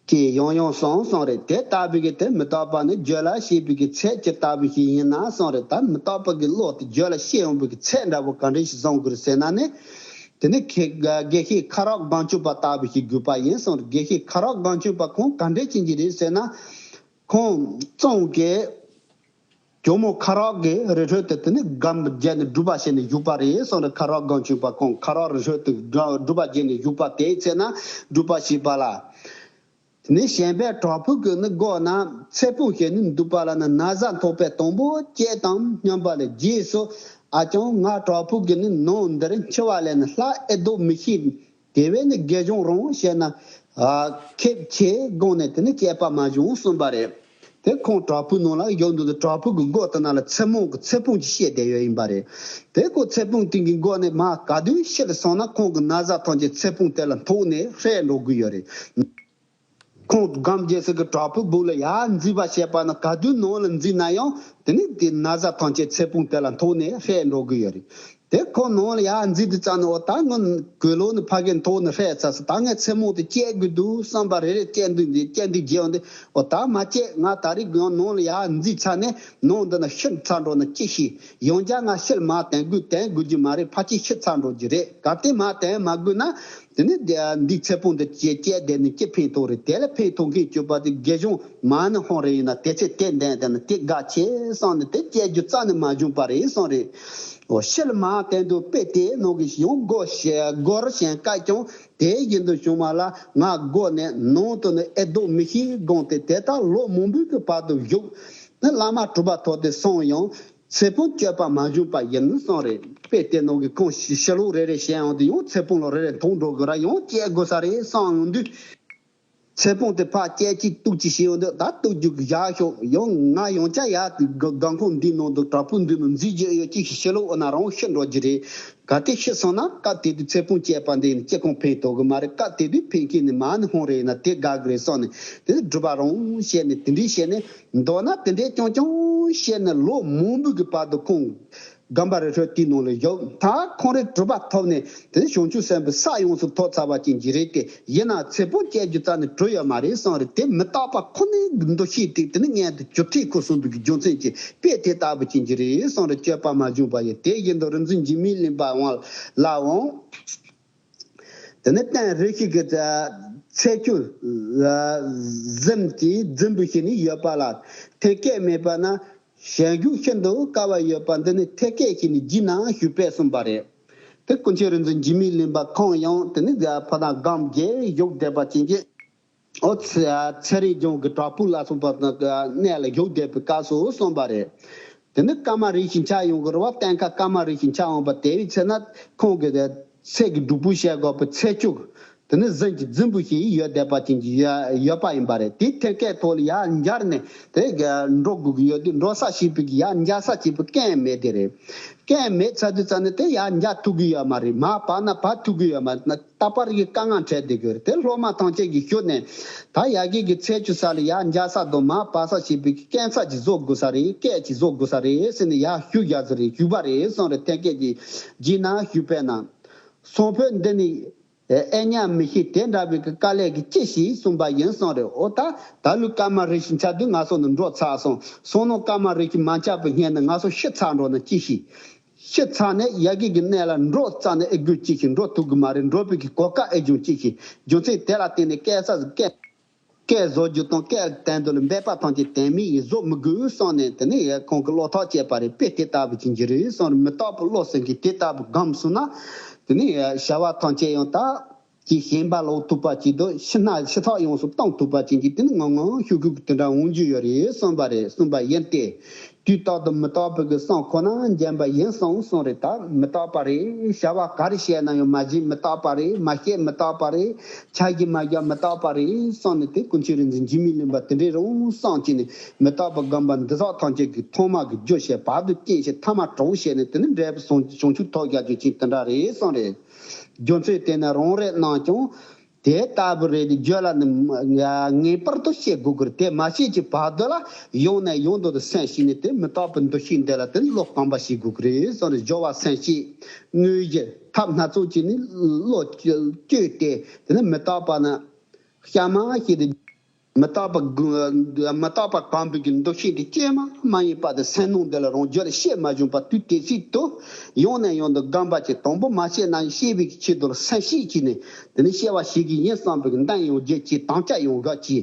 ཅེས་ཡང་ཡང་གསུངས་སོང་རེད། དེ་ལྟ་བུའི་གི་དེ་མི་རྟག་པ་ནི་རྒྱུད་ལ་སྐྱེས་པའི་གི་ཚད་ཇི་ལྟ་བུ་ཞིག་ཡིན་ན་གསུངས་རེད། ད་མི་རྟག་པ་གི་བློ་དེ་རྒྱུད་ལ་སྐྱེས་ཡོང་བའི་གི་ཚད་འདྲ་བོ་ག་འདྲ་ཞིག་བཟུང་དགོས་རེད་ཟེར་ན་ནི། དེ་ནི་ཁེ་དགེ་བཤེས་ཁ་རག་སྒང་ཆོས་པ་ལྟ་བུ་ཞིག་དགོས་པ་ཡིན་གསུངས་རེད། དགེ་བཤེས་ཁ་རག་སྒང་ཆོས་པ་ཁོང་ག་འདྲས་ཅན་གྱི་རེད་ཟེར་ན། ཁོང་གཙང་གི་ཇོ་མོ་ཁ་རག་གི་རི་ཁྲོད་དུ་དེ་ནི་སྒོམ་བརྒྱབ་ནས་སྒྲུབ་པ་བྱས་ནས་བཞུགས་པ་རེད་གསུངས་རེད། ཁ་རག་སྒང་ཆོས་པ་ཁོང་ཁ་རག་རི་ཁྲོད་དུ་སྒྲུབ་པ་བརྒྱབ་ནས་བཞུགས་པ་དེའི་ཚེ་ན་སྒྲུབ་པ་བྱས་པ་ལ། དེ་ནས་གཞན་ཕན་བྲག་ཕུག་གི་ནི་སྒོ་ན་ཚེ་སྤོང་བྱས་ནས་འདུག་པ་ལ་ནི་ན་བཟའ་འཐོག་པའི་དང་པོ་བཅད་དང་སྙམ་པ་ལས། རྗེས་སུ་ཨ་ཅང་ང་བྲག་ཕུག་གི་ནི་ནང་འདིར་འཆི་བ་ལས་ནི་ལྷག་ཨེ་ལྡོག་མི་ཤེས། དེ་བས་ནི་དགེ་སྦྱོང་རང་བྱས་ན་ཨ་ཁེབས་ཆེ་དགོངས་ནས་དེ་ནི་བཅད་པ་མ་བྱུང་གསུངས་པ་རེད། དེ་ཁོང་བྲག་ཕུག་ནང་ལ་ཡོང་དུས་བྲག་ཕུག་གི་སྒོ་དེ་ནང་ལ་ཚེ་སྨོན་གྱི་ཚེ་སྤོང་ཅིག་བཤད་བསྡད་ཡོད་ཡིན་པ་རེད། དེ་ཁོ་ཚེ་སྤོང་དེ་གི་སྒོ་ནས་མར་ག་དུས་ཕྱིར་སོང་ན་ཁོང་གི་ན་བཟའ་ཐམས་ཅད་ཚེ་སྤོང་དེ་ལ་འཐོགས་ནས་ཧྲལ་འགྲོ་གི་ཡོད་རེད། ཁོང་སྒོམ་རྒྱག་ས་གི་བྲག་ཕུག་སྦུག་ལ་ཡར་འཛེགས་པ་བྱས་པ་ན་ག་དུས་ནང་ལ་འཛེགས་ན་ཡང་དེ་ནི་དེ་ན་བཟའ་ཐམས་ཅད་ཚེ་སྤོང་དེ་ལ་འཐོགས་ནས་ཧྲལ་འགྲོ་གི་ཡོད་རེད། དེ་ཁོ་ནང་ལ་ཡར་འཛེགས་དུས་ཙམ་ནས་འོ་ད་ངའི་གོས་ལོག་ནི་ཕ་གིར་འཐོགས་ནས་ཧྲལ་ཚར་སོང་། ད་ངས་ཚེ་སྨོན་དེ་བཅད་དགོས་འདུག་བསམ་པ་རེ་རེ་བཅད་འདུག་འདི་བཅད་འདུག་བརྗེད་འོང་དེ་འོ་ད་མ་བཅད། ང་ད་རེས་ཡང་ནང་ལ་ཡར་འཛེགས་ཚར་ནས་ནང་འདི་ན་ཤི་ཚར་འགྲོ་ན་ཅི་ཤེས། ཡང་བསྐྱར་ང་ཕྱིར་མར་དོན་དགོས་དོན་དགོས་ཀྱི་མ་རེད། ཕལ་ཆེར་ཤི་ཚར་འགྲོ་གི་རེད། གལ་ཏེ་མར་དོན་མ་དགོས་ན། དེ་ནས་དེ་འདི་ཚེ་སྤོང་དེ་བཅད་བཅད་བསྡད་ནས་ཅི་ཕན་ཐོགས་རེད། དེ་ལ་ཕན་ཐོགས་མཁན་གྱུར་པ་དེ་དགེ་སྦྱོང་མ་ཎི་ཧོང་རེ་ཡིན་ན་དེ་ཚེ་དེ་འདན་དེ་ན་དེ་དགའ་ཆེ་སོང་ནས་དེ་བཅད་རྒྱུ་རྩ་ནས་མ་བྱུང་པ་རེད་སོང་རེད། འོ་ཕྱི་ལ་མ་བསྟན་དུ་དཔེ་དེ་ནང་གི་ཡང་སྒོ་ཞེ་སྒོར་ཞེན་བཀའ་ཀྱང་དེ་བཞིན་དུ་བྱུང་བ་ལ་ང་སྒོ་ནས་ནང་དུ་ནི་ཨེ་ལྡོག་མི་ཤེས་དགོངས་ཏེ་དེ་ལྟར་ལོ་མང་པོའི་གི་བར་དུ་བཞུགས་ནས་བླ་མ་གྲུབ་པ་ཐོབ་སྟེ་སོང་ཡང་། ཚེ་སྤོང་སྤྱོད་པ་མ་བྱུང་པ་ཡིན་གསུངས་རེད། དཔེ་དེ་ནང་གི་ཁོང་ཕྱི་ཕྱི་ལོགས་རེ་རེ་བཤད་ཡོང་དུས་ཡང་ཚེ་སྤོང་ལ་རེ་རེ་མཐོང་འགྲོ་དགོས་ར་ཡང་བཅད་དགོས་ས་རེད་གསུངས་ཡོང་དུས། ཚེ་སྤོང་དེ་ཕར་བཅད་ཅིག་གཏུག་ཅིག་བྱས་ཡོང་དུས་ད་གཏུག་རྒྱུ་གི་བཞག་ཤོག་ཡང་ང་ཡང་བསྐྱར་ཡར་དགའ་ཁོང་འདི་ནང་དུ་བྲག་ཕུག་འདི་ནང་འཛུལ་རྒྱུ་ཡོད་ཅིག་ཕྱི་ལོགས་འོ་ན་རང་ཤི་འགྲོ་རྒྱུ་རེད། གལ་ཏེ་ཤི་སོང་ན་སྐབས་དེ་དུས་ཚེ་སྤོང་བཅད་པ་འདི་ནི་ཅི་གང་ཕན་ཐོགས་གི་མ་རེད། སྐབས་དེ་དུས་ཕན་མཁན་ནི་མ་ཎི་ཧོང་རེ་ཡིན་ན་དེ་དགའ་གི་རེད་གསུངས་ནས་དེ་ནི་སྒྲུབ་པ་རང་བཤད་ནས་དེ་འདྲའི་བཤད་ནས། མདོར་ན་དེ་འདྲའི་རྐྱང་རྐྱང་བཤད་ནས་ལོ་མང་པོའི་གི་བར་དུ་ཁོང་སྒམ་པ་རི་ཁྲོད་དེའི་ནང་ལ་བཞུགས། ད་ཁོང་རེ་གྲུབ་པ་ཐོབ་ནས་དེ་ནས་བྱང་ཆུབ་སེམས་དཔའི་ས་ཡོངས་སུ་ཐོབ་ཚར་བ་ཅན་གྱི་རེད་དེ། ཡིན་ན་ཚེ་སྤོང་བཅད་རྒྱུ་རྩ་ནས་གྲུབ་ཡོད་མ་རེད་གསུངས་རེད། དེ་མི་རྟག་པ་ཁོ་ནའི་འདུ་ཤེས་དེ་དེ་ནི་མངལ་དུ་བཅུ་ཐིག་ཁུ་སོང་བའི་གི་རྒྱུ་མཚན་གྱིས་དཔེ་དེ་ལྟ་བུ་ཅན་གྱི་རེད་གསུངས་རེད། སྤྱོད་པ་མ་བྱུང་པ་ཡིན། དེ་བཞིན་དུ་རིག་འཛིན་འཇིགས་མེད་གླིང་པ་དབང་ལའང་། དེ་ནས་སྟན་རེ་ཞིག་གི་ཚེ་ཆུ་གཟིམ་གྱིས་རྫུན་པོ་ཞིག་ནི་ཡོད་པ་ལ་ཐེ་སྐད་མེད་པ་ན་གཞན་རྒྱུད་ཤིན་ཏུ་དཀའ་བ་ཡོད་པ་འདི་ནི་ཐེ་སྐད་ཞིག་ནི་བགྱིས་ན་ཞུས་པས་གསུངས་པ་རེད། དེ་ཀུན་མཁྱེན་རིག་འཛིན་འཇིགས་མེད་གླིང་པ་ཁོང་ཡང་དེ་ནི་ཕ་ན་སྒམ་བརྒྱད་བཞུགས་བསྡད་པ་ཅན་གྱི། ཨོ་ཚེ་ཚེ་རིང་ལྗོངས་ཀྱི་བྲག་ཕུག་ལ་སོགས་པ་དང་གནས་ལ་བཞུགས་བསྡད་པའི་སྐབས་སུ་གསུངས་པ་རེད། དེ་ནི་སྐར་མ་རེ་ཞིག་འཆར་ཡོང་གི་རེད་བ། གཏན་ཁ་སྐར་མ་རེ་ཞིག་འཆར་འོང་བ་དེ་བས་ཚེ་ན་ཁོང་གི་ཚེ་གི་སྒྲུབ་པོ་བྱེད་དགོས་པའི་ཚེ་བཅུག་དེ་ནི་གཟན་གྱི་རྫུན་པོ་ཞིག་ཡོད་བསྡད་པ་ཅན་གྱི་ཡོད་ཡོད་པ་ཡིན་པ་རེད། དེ་ཐེ་སྐད་ཐོག་ལ་ཡར་འབྱར་ནས་དེ་ག་འགྲོ་དགོས་ཀྱི་ཡོད་དུས་འགྲོ་ས་ཞིག་པའི་གི་ཡར་འབྱར་ས་ཞིག་པའི་སྐད་མེད་དེ་རེད། སྐད་མེད་ཚར་དུས་ཙ་ནས་དེ་ཡར་འབྱར་ཐུབ་ཀྱི་ཡོད་མ་རེད། མར་བབས་ན་བབས་ཐུབ་ཀྱི་ཡོད་མ་རེད་ན། རྟག་པར་གྱི་དཀའ་ངལ་འཕྲད་བསྡད་ཀྱི་ཡོད་རེད། དེ་སློབ་མ་ཐམས་ཅད་ཀྱིས་ཞུ་ནས་ད་ཡ་གི་གི་ཚེ་ཆུ་ས་ལ་ཡར་འབྱར་ས་དང་མར་བབས་ས་བྱེད་པའི་སྐད་ཚགས་ཀྱི་བཟོ་དགོས་ས་རེད། སྐད་ཀྱི་བཟོ་དགོས་ས་རེད་ཟེར་ནས་ཡར་ཞུ་རྒྱག་ས་རེད། ཞུས་པ་རེད་གསུངས་རེད། ཐེ་སྐད་ཀྱིས་བགྱིས་ན་ཞུས་པས་ན། སང་ཕོད་འདི་ནི་ཨེ་ཉག་མི་ཤེས། དེ་འདྲ་བའི་གི་དཀའ་ལས་ཀྱི་ཅི་ཞིག་གསུངས་པ་ཡིན་གསུངས་རེད། འོ་ད་ད་ལོའི་སྐར་མ་རེ་ཞིག་འཆར་དུས་ང་ཚོ་ནི་འགྲོ་ཚར་སོང་། སང་ནོ་སྐར་མ་རེ་ཞིག་མ་འཆར་བའི་སྔོན་ནས་ང་ཚོ་ཤི་ཚར་འགྲོ་ན་ཅི་ཞིག་ཤི་ཚར་ནས་ཡ་གི་གི་གནས་ལ་འགྲོ་རྩ་ནས་ཨེ་དགོས་ཅི་ཞིག་འགྲོ་ཐུབ་གི་མ་རེད། འགྲོ་བའི་གི་གོ་སྐབས་ཨེ་བྱུང་ཅི་ཞིག་རྒྱུ་མཚན་དེ་ལ་བརྟེན་ནས་སྐད་ས་སྐད་སྐད་བཟོ་རྒྱུ་དང་སྐད་དོན་དུ་ལ་འབད་པ་ཐམས་ཅད་དོན་མེད་ཡིན། བཟོ་མི་དགོས་གསུངས་ནས་དེ་ནས་ཡ་ཁོང་གི་བློ་ཐག་བཅད་པ་རེད། དཔེ་དེ་ལྟ་བུ་ཅན་གྱི་རེད་གསུངས་རེད། མི་རྟག་པའི་བློ་ཟེར་གྱི་དེ་ལྟ་བུ་སྒོམ་སོང་ན་དེ་ནས་ཡ་བྱ་བ་ཐམས་ཅད་ཡང་དག་ཀྱི་ཞེན་པ་ལོག་ཐུབ་པ་ཅིག་དང་ཕྱི་ནང་ཕྱི་ཐག་ཡོངས་སུ་གཏོང་ཐུབ་པ་ཅན་གྱི་དེ་ནི་ངང་ངང་ཤུགས་ཀྱིས་དེ་འདྲ་འོང་རྒྱུ་ཡོད་རེད་གསུངས་པ་རེད། གསུངས་པ་ཡིན་ཏེ། དུས་རྟག་ཏུ་མི་རྟག་པའི་གི་བསམ་ཁོ་ན་འཇོམས་པ་ཡིན་གསུངས་གསུངས་རེད། ད་མི་རྟག་པ་རེད། བྱ་བ་ག་རེ་བྱས་ན་ཡང་མ་བྱས་མི་རྟག་པ་རེད། མ་བྱས་མི་རྟག་པ་རེད། བྱ་ཞིག་མ་བྱས་མི་རྟག་པ་རེད་གསུངས་ནས་དེ་ཀུན་མཁྱེན་རིག་འཛིན་འཇིགས་མེད་གླིང་པ་དེ་འདྲའི་རང་གསུངས་ཀྱི་ནས་མི་རྟག་པའི་སྒོམ་པ་འདི་དག་ཐམས་ཅད་ཀྱི་ཐོག་མ་གི་རྒྱུ་བྱས་བར་དུ་རྐྱེན་བྱས་ཐ་མ་གྲོགས་བྱས་ནས་དེ་ནི་འབྲས་བུ་བྱང་ཆུབ་ཐོབ་ཡག་རྒྱུ་ཅན་དེ་འདྲ་རེད་གསུངས་རེད། རྒྱུ་མཚན་དེ་ནི་རང་རེ་རྣམས་ཀྱང་དེ་ལྟ་བུ་རེད། རྒྱུད་ལ་ནི་ངེས་པར་དུ་བཤད་དགོས་ཀྱི་རེད། དེ་མ་བཤད་ཀྱི་བར་དུ་ལ་ཡང་ནས་ཡང་དུ་སེམས་བསྐྱེད་ནས་དེ་མི་རྟག་པའི་འདུ་ཤེས་འདི་ལ་དེ་བློ་སྤངས་པ་བྱེད་དགོས་ཀྱི་རེད་གསུངས་ནས། སྦྱོར་བ་སེམས་བསྐྱེད་དངོས་གཞི་ཐབས་སྣ་ཚོགས་ཀྱིས་ནི་བློ་བཅོས་ཏེ་དེ་ནི་མི་རྟག་པ་ན་གཤའ་མ་བྱས་ཏེ། མི་རྟག་པ་དགོས། མི་རྟག་པ་སྒོམ་པའི་གི་འདུ་ཤེས་དེ་ཅི་མ་མ་ཡིན་པ་དེ་སེམས་ནང་འདི་ལ་རང་རྒྱུད་ལ་བཤད་མ་བྱུང་བར་དུས་དེ་སྲིད་དུ་ཡང་ནས་ཡང་དུ་སྒོམ་པ་བྱེད། དང་པོ་མ་བཤད་ན་ཤེས་པའི་གི་ཆེད་དུ་ལ་སེམས་བསྐྱེད་ཀྱིས་ནས་དེ་ནི་བཤད་པ་ཞིག་གི་ཡིན་བསམ་པའི་གི་འདུན་ཡང་བརྗེད་ཀྱི་དམ་བཅའ་ཡང་འགག་གི་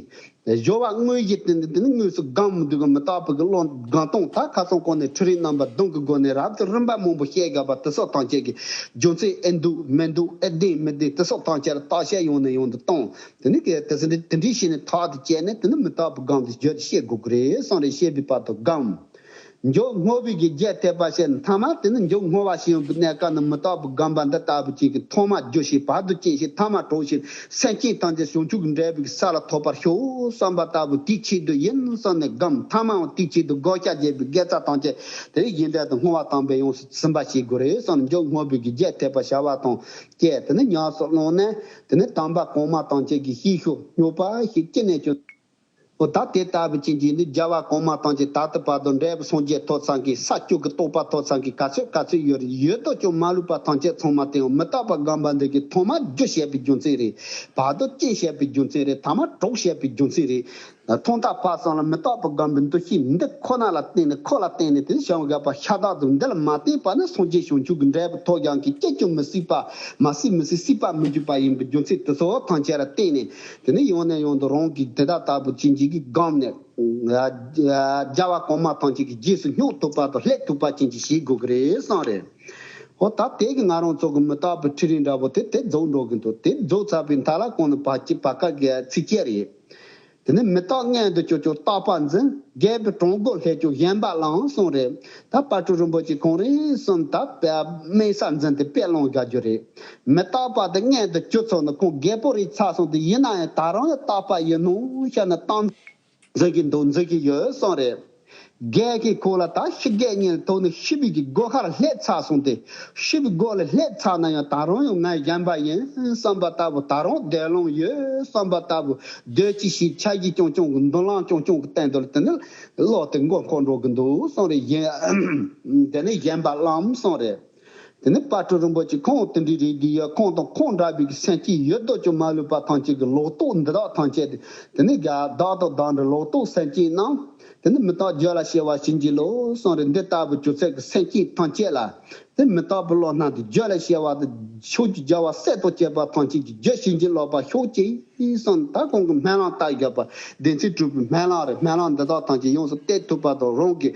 སྦྱོར་བ་དངོས་གཞི་དེ་འདི་དེ་ནི་དངོས་སུ་སྒོམ་མི་འདུག་གི་མི་རྟག་པའི་གི་བློ་སྒོམ་སྟངས་ད་ཁ་སང་གོང་ནས་འཕྲུལ་རིག་རྣམ་པ་བདུན་གི་སྒོ་ནས་རབ་ཏུ་རིམ་པ་མང་པོ་བཤད་དགོས་པ་དེ་སོགས་ཐམས་ཅད་ཀྱི་རྒྱུ་མཚན་ཨེ་འདུག་མི་འདུག་ཨེ་བདེན་མི་བདེན་དེ་སོགས་ཐམས་ཅད་ལ་བརྟག་དཔྱད་ཡང་ནས་ཡང་དུ་གཏོང་། དེ་ནི་གལ་ཏེ་དེ་འདྲ་དེ་འདྲའི་ཞིག་ནི་ཐག་ཏུ་བཅད་ནས་དེ་ནི་མི་རྟག་པའི་སྒོམ་དེ་བརྗོད་དེ་བཤད་དགོས་ཀྱི་རེད་གསུངས་རེད། བཤད་པའི་བར་དུ་སྒོམ། མགྱོགས་བསྔོ་བའི་གི་རྒྱས་ཐེབས་པ་བཤད་ནས་ཐ་མ་དེ་ནི་མགྱོགས་བསྔོ་བ་ཞིག་ཡོང་གི་གནས་སྐབས་ནི་མི་རྟག་པའི་སྒོམ་པ་འདི་ལྟ་བུ་ཅིག་གི་ཐོག་མ་རྒྱུ་ཞིག་བར་དུ་རྐྱེན་ཞིག་ཐ་མ་གྲོགས་ཞིག་སེམས་ཅན་ཐམས་ཅད་བྱང་ཆུབ་ཀྱི་འབྲས་བུ་གི་ས་ལ་ཐོབ་པར་ཤོག་བསམ་པ་ལྟ་བུ་དེའི་ཆེད་དུ་ཡིན་བསམ་ནས་སྒོམ། ཐ་མའང་དེའི་ཆེད་དུ་བགོ་བཤའ་བྱས་པའི་དགེ་རྩ་ཐམས་ཅད་དེ་ཡིན་འབྲས་དང་བསྔོ་བ་དམ་པས་ཡོངས་སུ་ཟིན་པ་བྱེད་དགོས་རེད་བསམ་ནས་མགྱོགས་བསྔོ་བའི་གི་རྒྱས་ཐེབས་པ་བྱ་བ་དང་བཅས་དེ་ནི་ཉམས་སུ་བླངས་ནས། དེ་ནས་དམ་པ་གོང་མ་ཐམས་ཅད་ཀྱི་ཤེས་ཤོག་སྨྱོ་པ་ཞིག་ཅི་ནས་ཀྱང་། འོ་ད་དེ་ལྟ་བུ་ཅན་གྱི་ནི་རྒྱལ་བ་གོང་མ་ཐམས་ཅད་ད་ལྟ་བར་དུ་འབྲས་བུ་སངས་རྒྱས་ཐོབ་ཚང་གི་ས་བཅུ་གི་རྟོགས་པ་ཐོབ་ཚང་གི་ག་ཚོད་ག་ཚོད་ཡོད་རེད། ཡོད་དོ་ཅོག་མ་ལུས་པ་ཐམས་ཅད་ཚང་མ་དེའང་མི་རྟག་པ་སྒོམ་པ་འདི་གི་ཐོག་མ་རྒྱུ་བཤད་པའི་རྒྱུ་མཚན་རེད། བར་དུ་རྐྱེན་བཤད་པའི་རྒྱུ་མཚན་རེད། ཐ་མ་གྲོགས་བཤད་པའི་རྒྱུ་མཚན་རེད། ཐོག་མཐའ་བར་གསུམ་ལ་མི་རྟག་པའི་སྒོམ་པའི་འདུ་ཤེས་འདི་ཁོ་ན་ལ་བརྟེན་ནས་ཁོ་ལ་བརྟེན་ནས་དེ་བྱང་དགོས་པ་ཤ་སྟག་ཏུ་འདི་ལ་མ་བརྟེན་པ་ནི་སངས་རྒྱས་བྱང་ཆུབ་ཀྱི་འབྲས་བུ་ཐོབ་ཀྱང་གི་སྐྱེ་ཀྱང་མི་སྲིད་པ་མ་སྲིད་མི་སྲིད་སྲིད་པ་མི་འཇུག་པ་ཡིན་པའི་རྒྱུ་མཚན་དེ་ཚོ་ཐམས་ཅད་ལ་བརྟེན་ནས་དེ་ནི་ཡང་ནས་ཡང་དུ་རང་གིས་དེ་དག་ལྟ་བུ་ཅན་གྱི་སྒོམ་ནས་རྒྱལ་བ་གོང་མ་ཐམས་ཅད་ཀྱི་རྗེས་སུ་སྙེག་ཐུབ་པ་དང་སླེབས་ཐུབ་པ་ཅན་གྱི་བྱེད་དགོས་ཀྱི་རེད་བསམ་རེད། འོ་ད་དེ་གི་ང་རང་ཚོ་གི་མི་རྟག་པའི་ཁྲིད་རིམ་འདྲ་པོ་དེ་དེ་རྫོགས་འགྲོ་གི་འདུག་དེ་རྫོགས་ཚར་བའི་མཐའ་ལ་གོང་ནས་བར་གྱི་བར་སྐབས་ཀྱི་ཚིགས་བཅད་རེད། དེ་ནས་མི་རྟག་མངལ་དུ་གྱུར་ཀྱང་རྟག་པ་འཛིན། རྒས་པའི་གྲོང་སྒོ་སླེབས་ཀྱང་ཞེན་པ་བླངས་གསུངས་རེད། ད་དཔལ་སྤྲུལ་རིན་པོ་ཆེ་ཁོང་རང་གསུམ་ད་དམན་ས་འཛིན་ཏེ་དཔེ་བླངས་བཞག་རྒྱུ་རེད། མི་རྟག་པ་དེ་མངལ་དུ་གྱུར་ཚར་ནས་ཁོང་རྒས་པོ་རེད་ཚར་སོང་དུས་ཡིན་ན་ཡང་ད་རུང་ཡང་རྟག་པ་ཡིན་ནོ་ཤར་ནས་གཏམ་འཛིན་གྱི་འདུག་འཛིན་གྱི་ཡོད་གསུངས་རེད། རྒས་ཀྱི་ཁོག་ལ་ད་ཤི་རྒས་གཉིད་ལ་ཐུག་ནས་ཤི་བའི་གི་སྒོ་ཁར་སླེབས་ཚར་སོང་སྟེ། ཤི་བའི་སྒོ་ལ་སླེབས་ཚར་ན་ཡང་ད་རུང་ཡང་ང་ཞེན་པ་ཡིན་བསམ་པ་ལྟ་བུ། ད་རུང་སྡོད་ལོང་ཡོད་བསམ་པ་ལྟ་བུ། སྡོད་ཅི་ཞིག་འཆར་གཞི་རྐྱང་རྐྱང་གི་མདུན་ལམ་རྐྱང་རྐྱང་གི་སྟེང་དུ་ལ་དེ་ནི་བློ་དེ་མགོ་འཁོར་འགྲོ་གི་འདུག་གསུངས་རེད། ཞེན་དེ་ནི་ཞེན་པ་བླངས་གསུངས་རེད། དེ་ནི་དཔལ་སྤྲུལ་རིན་པོ་ཆེ་ཁོང་དེ་འདྲའི་རེད་འདི་ཡ། ཁོང་དང་ཁོང་འདྲ་བའི་གི་སེམས་ཅན་ཡོད་དོ་ཅོག་མ་ལུས་པ་ཐམས་ཅད་ཀྱི་ལོག་རྟོག་འདི་དག་ཐམས་ཅད་དེ་དེ་ནི་དག་དག་དང་བདག་འདྲ་ལོག་རྟོག་སེམས་ཅན་རྣམས་དེ་ནི་མི་རྟག་རྒྱུད་ལ་སྐྱེ་བ་བྱིན་གྱིས་རློབས་གསུངས་རེད། འདི་ལྟ་བུ་རྒྱུ་ཚད་ཀྱི་སེམས་ཅན་ཐམས་ཅད་ལ་དེ་མི་རྟག་པའི་བློ་སྣང་དེ་རྒྱུད་ལ་སྐྱེ་བ་དེ་ཕྱོགས་ཀྱི་རྒྱལ་བ་སྲས་དང་བཅས་པ་ཐམས་ཅད་ཀྱི་རྒྱུད་བྱིན་གྱིས་རློབ་པ་ཤོག་ཅིག་གསུངས། ད་ཁོང་གི་སྨོན་ལམ་བཏབ་ཡོད་པ་བདེན་ཚིག་གྲུབ་པའི་སྨོན་ལམ་རེད། སྨོན་ལམ་འདི་དག་ཐམས་ཅད་ཡོངས་སུ་གཏད་ཐུབ་པ་དང་རང་གི་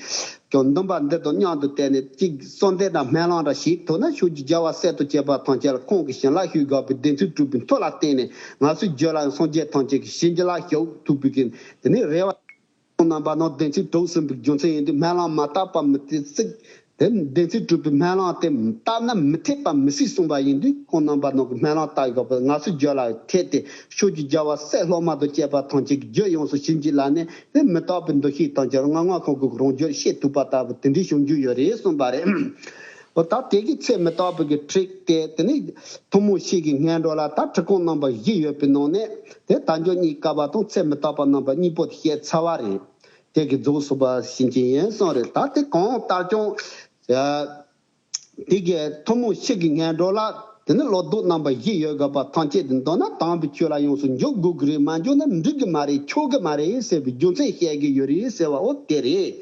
ཀྱང་འདུན་པ་འདི་དང་མཉམ་དུ་བསྟེན་ནས་གཅིག་གསོལ་འདེབས་དང་སྨོན་ལམ་འདྲ་ཞིག་ཐུབ་ན། ཕྱོགས་ཀྱི་རྒྱལ་བ་སྲས་དང་བཅས་པ་ཐམས་ཅད་ལ་ཁོང་གི་བྱིན་རླབས་ཞུགས་དགོས་པའི་བདེན་ཚིག་གྲུབ་པའི་མཐུ་ལ་བརྟེན་ནས་ང་ཚོའི་རྒྱུད་ལ་སངས་རྒྱས་ཐམས་ཅད་ཀྱི་བྱིན་གྱིས་བརླབས་ཞུགས་ཐུབ་པའི་གི་དེ་ནི་རེ་བ། ཁོང་རྣམ་པ་ནང་བདེན་ཚིག་གྲུབ་ཟིན་པའི་རྒྱུ་མཚན་ཡིན་དུས་སྨོན་ལམ་མ་བཏབ་པ་མི་ཐེག་ཚིག་དེ་བདེན་ཚིག་གྲུབ་པའི་སྨོན་ལམ་དེ་བཏབ་ན་མི་ཐེག་པ་མི་སྲིད་གསུངས་པ་ཡིན་དུས། ཁོང་རྣམ་པ་ནང་གི་སྨོན་ལམ་བཏབ་དགོས་པ་ང་ཚོའི་རྒྱུད་ལ་ཐེག་སྟེ་ཕྱོགས་ཀྱི་རྒྱལ་བ་སྲས་སློབ་མ་དང་བཅས་པ་ཐམས་ཅད་ཀྱི་རྒྱུད་ཡོངས་སུ་བྱིན་གྱིས་བརླབས་ནས། དེ་མི་རྟག་པའི་འདུ་ཤེས་དང་སྦྱར་ངང་ངང་ཁོང་གི་རང་རྒྱུད་ཤེས་ཐུབ་པ་ལྟ་བུ་དེ་འདྲའི་བྱུང་རྒྱུ་ཡོད་རེད་གསུངས་པ་རེད། འོ་ད་དེ་གི་ཚེ་མི་རྟག་པའི་གི་ཁྲིད་དེ་དེ་ནི་ཐུན་མོང་ཕྱེད་ཀྱི་སྔོན་འགྲོ་ལ་ད་ཁྲིད་སྐོང་རྣམ་པ་བཞི་ཡོད་པའི་ནང་ནས་དེ་དལ་འབྱོར་རྙེད་དཀའ་བ་དང་ཚེ་མི་རྟག་པ་རྣམ་པ་གཉིས་པོ་དེ་བཤད་ཚར་བ་རེད། དེ་གི་རྫོགས་སོང་པ་ཞིག་ཅིག་ཡིན་གསུངས་རེད། ད་དེ་གང་ལྟར་ཀྱང་། དེ་གའི་ཐུན་མོང་ཕྱེད་ཀྱི་སྔོན་འགྲོ་ལ་དེ་ནི་བློ་ལྡོག་རྣམ་པ་བཞི་ཡོད་དགོས་པ་ཐམས་ཅད་དེ་འདོར་ན་དམ་པའི་ཆོས་ལ་ཡོངས་སུ་འཇུག་དགོས་ཀྱི་རེད། མ་འཇུག་ན་འགྲིག་གི་མ་རེད། ཆོག་གི་མ་རེད་ཟེར་བའི་རྒྱུ་མཚན་བཤད་ཀྱི་ཡོད་རེད་ཟེར་བ་འོ་དེ་རེད།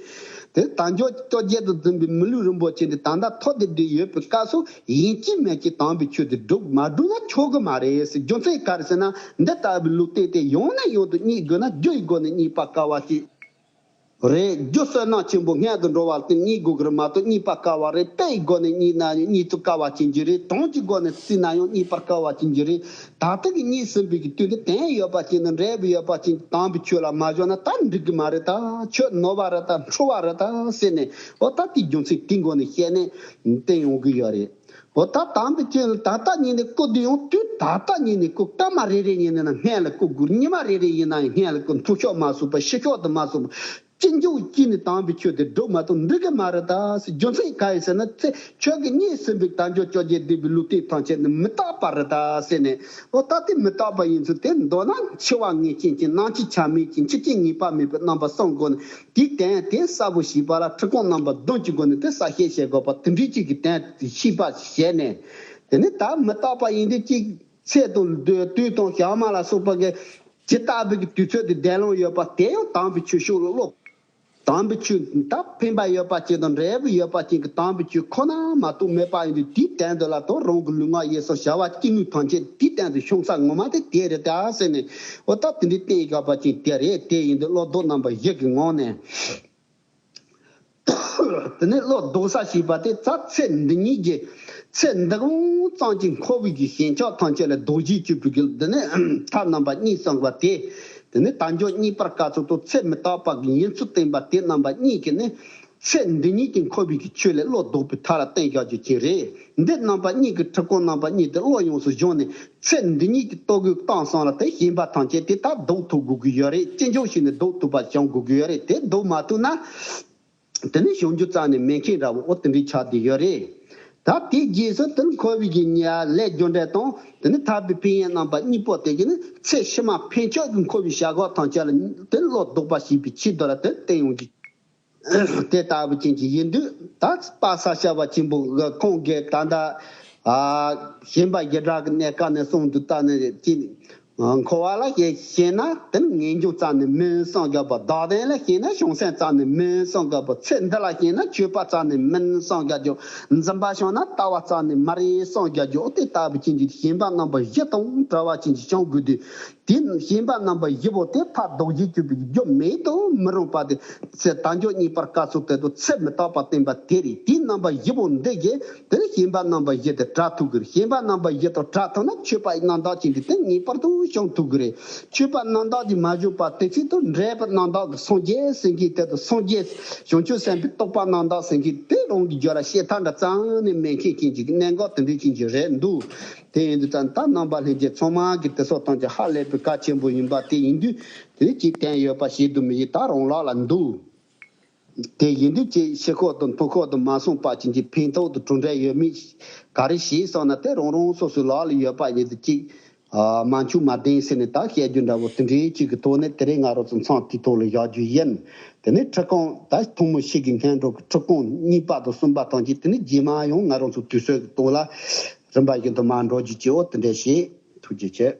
དེ་དལ་འབྱོར་བཅོ་བརྒྱད་དུ་འཛིན་པའི་མི་ལུས་རིན་པོ་ཆེ་འདི་ད་ལྟ་ཐོབ་སྟེ་བསྡད་ཡོད་པའི་སྐབས་སུ་ཡིན་གཅིག་མིན་གཅིག་དམ་པའི་ཆོས་དེ་སྒྲུབ་མ་སྒྲུབ་ན་ཆོག་གི་མ་རེད་ཟེར། རྒྱུ་མཚན་ག་རེ་ཟེར་ན་འདི་ལྟ་བུའི་ལུགས་བསྟན་དེ་ཡང་ནས་ཡང་དུ་རྙེད་དགོས་ན་རྒྱུ་ཡི་སྒོ་ནས་རྙེད་པ་དཀའ་བ་ཅིག་རེད། རྒྱུ་བསོད་ནམས་ཆེན་པོ་སྔོན་དུ་འགྲོ་བ་དེ་རྙེད་དགོས་ཀྱི་རེད་མ་གཏོགས་རྙེད་པ་དཀའ་བ་རེད། དཔེ་ཡི་སྒོ་ནས་རྙེད་ན་ཡང་རྙེད་ཚུལ་དཀའ་བ་ཅན་ཅིག་རེད། དོན་གྱི་སྒོ་ནས་བརྩིས་ན་ཡང་རྙེད་པར་དཀའ་བ་ཅན་ཅིག་རེད། ད་ལྟ་གི་རྙེད་ཟིན་པའི་གི་དུས་འདི་དོན་ཡོད་པ་ཅན་དང་འབྲས་བུ་ཡོད་པ་ཅན་དམ་པའི་ཆོས་ལ་མ་གཞོལ་ན་ད་འགྲིག་གི་མ་རེད། ད་ཆོས་ནོར་བ་རེད། ད་འཁྲུལ་བ་རེད་ད་ཟེར་ནས་འོ་ད་དེའི་རྒྱུ་མཚན་དེའི་སྒོ་ནས་བཤད་ནས་བསྟན་ཡོང་གི་ཡོད་རེད། འོ་ད་དམ་པའི་ཆོས་ལ་ད་ལྟ་ཉིད་ནས་བསྐུལ་དུ་ཡང་དུས་ད་ལྟ་ཉིད་ནས་བསྐུལ། སྐར་མ་རེ་རེ་ཡིན་ན་སྔོན་ལ་བསྐུལ་དགོས། ཉི་མ་རེ་རེ་ཡིན་ན་ཡང་སྔོན་ལ་བསྐུལ། འཐུ་ཤོག་མ་སོང་པ་ཤི་ཤོག་དུ་མ་སོང་པ་ཅི་འཇུག་ཅི་ནས་དམ་པའི་ཆོས་དེ་སྒྲུབ་མ་ཐུབ་འགྲིག་གི་མ་རེད་ད་ཟེར། རྒྱུ་མཚན་ག་ཡིན་ཟེར་ན་ཚེ་ཆོས་ཀྱི་རྙེད་ཟིན་པའི་དལ་འབྱོར་བཅོ་བརྒྱད་ལྡན་པའི་ལུས་རྟེན་ཐམས་ཅད་ནི་མི་རྟག་པ་རེད་ད་ཟེར་ནས། འོ་ད་དེ་མི་རྟག་པ་ཡིན་ཚུལ་དེ་མདོར་ན་འཆི་བ་ངེས་ཅན་གྱི་སྣང་བྱེད་ཆ་མེད་ཀྱི་འཆི་སྐྱེ་ངེས་པ་མེད་པའི་རྣམ་པ་གསུམ་སྒོ་ནས། དེའི་དོན་དེ་གསལ་པོ་ཤེས་པ་ལ་ཁྲིད་སྐོང་རྣམ་པ་བདུན་གྱི་སྒོ་ནས་དེ་གསལ་བཤད་བྱེད་དགོས་པ་དེ་འདྲའི་གཅིག་གི་དོན་དེ་ཤེས་པ་བྱས་ནས། དེ་ནི་ད་མི་རྟག་པ་ཡིན་དུས་གཅིག་ཚེ་དང་དུས་དང་ཞག་མ་ལ་སོགས་པ་གི་ཇི་ལྟ་བུ་གི་དུས་ཚོད་དེ་ལྡན་ལོང་ཡོད་པ་དེ་ཡང་དམ་པའི་ཆོས་ཕྱོགས་ལ་སློབ། དམ་པའི་ཆོས་ད་ཕན་པ་ཡོད་པ་ཅིག་དང་འབྲས་བུ་ཡོད་པ་ཅིག་གི་དམ་པའི་ཆོས་ཁོ་ན་མ་གཏོགས་མེད་པ་ཡིན་དུས་དེའི་དོན་དེ་ལ་དང་རང་གི་ལུས་ངག་ཡིད་གསུམ་བྱ་བ་ཅི་ནུས་ཐམས་ཅད་དེའི་དོན་དུ་ཤོང་ས་ངོ་མ་དེ་དེ་རེད་ད་ཟེར་ནས། འོ་ད་དེ་འདྲའི་བསྟན་ཡོད་པ་ཅིག་དེ་རེད། དེ་ཡིན་དུས་བློ་ལྡོག་རྣམ་པ་བཞི་གི་ངང་ནས། དེ་ནས་བློ་ལྡོག་ས་ཞེས་པ་དེ་ད་ཚེ་འདི་ཉིད་ཀྱི་ཚེ་འདི་གང་ཙམ་གྱི་འཁོར་བའི་གི་ཞེན་ཆགས་ཐམས་ཅད་ལ་ལྡོག་བྱེད་བཅུག་པའི་གི་དེ་ནས་ཐབས་རྣམ་པ་གཉིས་གསུངས་པ་དེ། དེ་ནས་དལ་འབྱོར་རྙེད་པར་དཀའ་ཚུལ་དང་ཚེ་མི་རྟག་པ་གི་ཡིན་ཚུལ་བསྟན་པ་དེ་རྣམ་པ་གཉིས་ཀྱི་ནི། ཚེ་འདི་ཉིད་ཀྱི་འཁོར་བའི་གི་ཆོས་ལས་བློ་ལྡོག་པའི་ཐབས་ལ་བསྟན་བཞག་རྒྱུ་ཅིག་རེད། འདི་རྣམ་པ་གཉིས་ཀྱི་ཁྲིད་སྐོང་རྣམ་པ་གཉིས་དེ་བློ་ཡོངས་སུ་སྦྱོང་ནས། ཚེ་འདི་ཉིད་ཀྱི་ལྟོ་གོས་བཏང་སོང་ལ་དེ་ཞེན་པ་ཐམས་ཅད་དེ་ད་ལྡོག་ཐུབ་དགོས་ཀྱི་ཡོད་རེད། ཅི་འཇོག་ཞིག་ནས་ལྡོག་ཐུབ་པ་བྱུང་དགོས་ཀྱི་ཡོད་རེད། དེ་ལྡོག་མ་ཐུབ་ན། དེ་ནི་བྱུང་རྒྱུ་རྩ་ནས་མེད་མཁན་འདྲ་བོ་འོ་དེ་འདྲའི་ཆགས་བསྡད་ཡོད་རེད། ད་དེའི་རྗེས་སུ་དེ་ནི་འཁོར་བའི་གི་ཉེས་ལས་རྒྱུ་འབྲས་དང་དེ་ནི་ཐར་པའི་ཕན་ཡོན་རྣམ་པ་གཉིས་པོ་དེ་གི་ནི་ཚེ་ཕྱི་མ་ཕན་ཆད་ཀྱི་འཁོར་བའི་བྱ་སྒོ་ཐམས་ཅད་ལ་དེ་ནི་བློ་ལྡོག་པ་ཞེས་པའི་ཆེད་དུ་ལ་དེ་བསྟན་ཡོང་གི། དེ་ལྟ་བུ་ཅན་གྱི་ཡིན་དུས་ད་དཔལ་ས་སྐྱ་པ་ཆེན་པོ་ཁོང་གིས་ད་ལྟ་ཞེན་པ་བཞི་སྒྲ་གི་གནས་སྐབས་ནས་གསུངས་འདུག་ད་ནི་ཅི། འཁོར་བ་ལ་ཞེན་ན་དེ་ནི་ངེས་འབྱུང་རྩ་ནས་མིན་སངས་རྒྱས་པ། བདག་ལྡན་ལ་ཞེན་ན་བྱང་སེམས་རྩ་ནས་མིན་སངས་རྒྱས་པ། ཚེ་འདི་ལ་ཞེན་ན་ཆོས་པ་རྩ་ནས་མིན་སངས་རྒྱས་པ། འཛིན་པ་བྱང་ན་ལྟ་བ་རྩ་ནས་མ་རེད་སངས་རྒྱས་པ། དེ་ལྟ་བུ་ཅན་གྱི་ཞེན་པ་རྣམ་པ་བཞི་དང་བྲལ་བ་ཅན་གྱི་བྱང་དགོས་དུས། དེ་ཞེན་པ་རྣམ་པ་བཞི་པོ་དེ་ཕར་ལྡོག་བྱེད་གྱུར་པའི་རྒྱུ་མེད་དུ་མི་རུང་བ་དེ། ཚེ་དལ་འབྱོར་གཉིས་པར་སྐབས་སུ་དེ་དུ་ཚེ་མི་རྟག་པ་བསྟན་པ་དེ་རེད། དེའི་རྣམ་པ་བཞི་པོ་འདི་གིས་དེ་ནི་ཞེན་པ་རྣམ་པ་བཞི་དེ་བྲལ་ཐུབ་ཀྱི་རེད། ཞེན་པ་རྣམ་པ་བཞི་དང་བྲལ་ཐུབ་ན་ཆོས་པ་ཡི་རྣམ་དག་ཅན་དེ་དེ་ངེས་པར་དུ་བྱང་ཐུབ་ཀྱི་རེད། ཆོས་པ་རྣམ་དག་ཅིག་མ་བྱུང་བ་དེ་ཚེ་དུ་འབྲས་བུ་རྣམ་དག་གི་སངས་རྒྱས་ཟེར་མཁན་དེ་དང་སངས་རྒྱས་བྱང་ཆུབ་སེམས་དཔའི་རྟོགས་པ་རྣམ་དག་ཟེར་མཁན་དེ་རང་གི་རྒྱུད་ལ་བཤད་ཐབས་འདྲ་རྩ་ནས་མེད་མཁན་ཅན་གྱི་གནད་འགག་དེ་འདྲ་ཅན་ཅིག་རེད་འདུག་དེ་ཡིན་དུས་ཙང་ད་རྣམ་པ་ལྷན་རྒྱས་ཚང་མ་གིས་དེ་ཚོ་གཏོང་རྒྱུ་ཧ་ལས་པའི་གལ་ཆེན་པོ་ཡིན་པ་དེ་ཡིན་དུས། དེ་ནི་ཅིག་བསྟན་ཡོད་པ་ཞིག་ཏུ་མི་ཡིན། ད་རང་ལག་ལ་འདུག་དེ་ཡིན་དུས་ཅིག་ཕྱི་ཁོག་ཏུ་མཐུན་ཁོག་ཏུ་མ་སོང་པ་ཅིག་གི་ཕན་ཐོགས་དུ་གྲུབ་འབྲས་ཡོད་མེད་ག་རེ་ཞིག་སོང་ན། དེ་རང་རང་སོ་སོའི་ལག་ལ་ཡོད་པ་ཡིན་དུས་ཅིག་ཨ་མ་འཆུག་མ་བདེན་ཟེར་ནས་ད་བཤད་རྒྱུ་འདྲ་བོ་དེ་འདྲའི་ཅིག་གི་ཐོག་ནས་དེ་རིང་ང་རང་ཚོ་མཚམས་དེའི་ཐོག་ལ་བཞག་རྒྱུ་ཡིན། དེ་ནས་ཁྲི་ཀོང་ད་ཐུང་མོ་ཞིག་གི་སྔོན་འགྲོ་གི་ཁྲི་ཀོང་གཉིས་པ་དང་གསུམ་པ་དང་ཅིག་དེ་ནས་རྗེས་མ་ཡང་ང་རང་ཚོ་དུས་ཚོད་ཀྱི་ཐོག་ལ་རིམ་པ་བཞིན་དུ་མར་འགྲོ་རྒྱུ་བྱེད། འོ་དེ་འདྲ་བྱེད། ཐུགས་རྗེ་ཆེ།